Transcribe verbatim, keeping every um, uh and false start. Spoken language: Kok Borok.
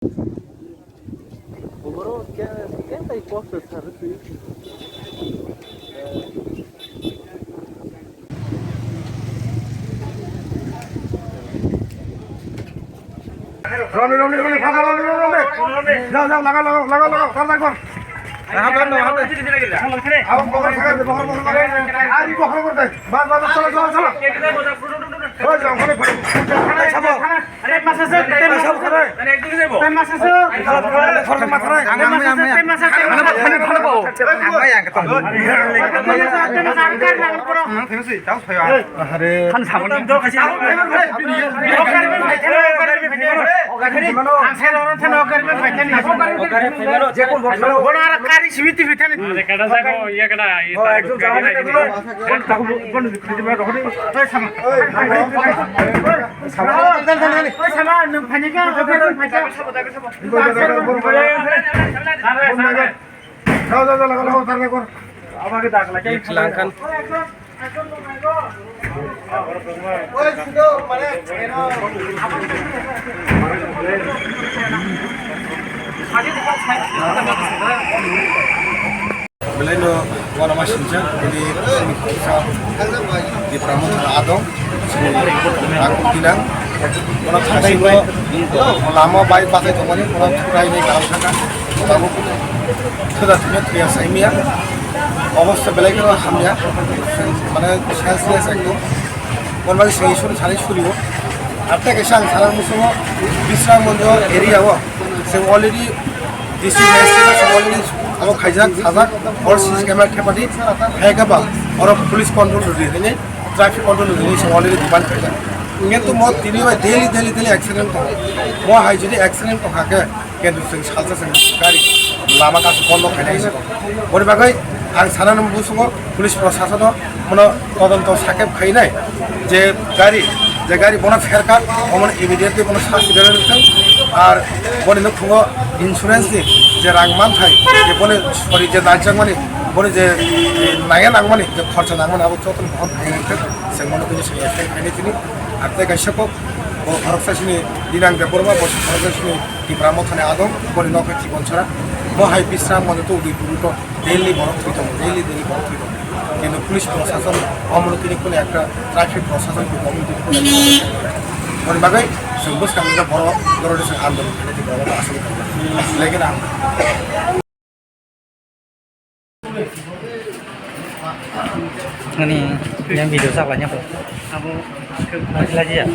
Romni, romni, romni, papa, romni, romni, romni. Jao, jao, laga, laga, laga, laga, tar, tar, tar. Hatai, hatai. Abang bohor sakar de, bohor, bohor, bohor. Ari bohor, bohor, dai. Bas, bas, bas, chalo, chalo, chalo. Oi, jao, okhane phai. Sabo. Tei masa se, tei masa se. Tei masa se. Khoroksa ma tharai. Tei masa se, tei masa, tei masa. Ang yang ketong. Tei masa, tei masa, ang kar nang poro. Ang samo. Ang sai lorong thani, ang kar nang poro. Ang sai lorong thani, ang kar nang poro. Bono ara kari simi tibi thani. Kada sa ko, iya kada, iya. Oi, sama. Oi, sama, nwng phani ka, oi, nwng phani ka. Jao, jao, jao, laga, laga, laga, laga. Langkhan. Belai no uanama sincha, bini sini kisa di pramod adong, sini aku bilang, orang kasih lo lama baik pakai teman ini, orang sudah ini dalam sana, kamu sudah punya tiga saya mia, obostha belai no hamya, mana senseless ekdom, orang lagi sini suruh cari suruh, artinya kesal salah musuh, Bisram Mandir area wo, saya already District magistrate already abo khaijak, sajak, or C C camera thepadi, hai khe ba, oro police control rwdi hwnwi, traffic control rwdi hwnwi se already demand khaijak. Kintu mo tini bai daily, daily, daily accident tongo. Mo hai jodi accident tong hakhe, kintu chwng salsa chwng gari lama kasu bondo khainai se. Boni bagwi ang sanani muchungo, police prosasono mono todonto sakep khainai je gari, je gari bono pherkha, omono immediately bono sasti rwna rwthwng. Ar boni nukhungo insurance ni je rang manthai, je boni sori je naijakmani, boni je, eh, naiya nangmani, je khorcha nangmani, abo jotono bohon khainai rwthwng. Chwng bono tini chwng apply khainai tini. Ar tei kaisa kok, bo khoroksa sini Dinang Debbarma, bo khoroksa sini Tipra Mothani adong, boni nokha Chibonsora. Bo hai Bisram Mandir to Udaipur to daily borok thwi tongo, daily, daily borok thwi tongo. Kintu police prosason omono tini kunu ekta traffic prosason kunu omono tini kunu ekta. Boni bagwi chwng bwskang nw borok, borok ni chwng andolon khainai tini borok aswk khainai. Lekin ang Ani yang video sa banyak kok. Abo lagi ya.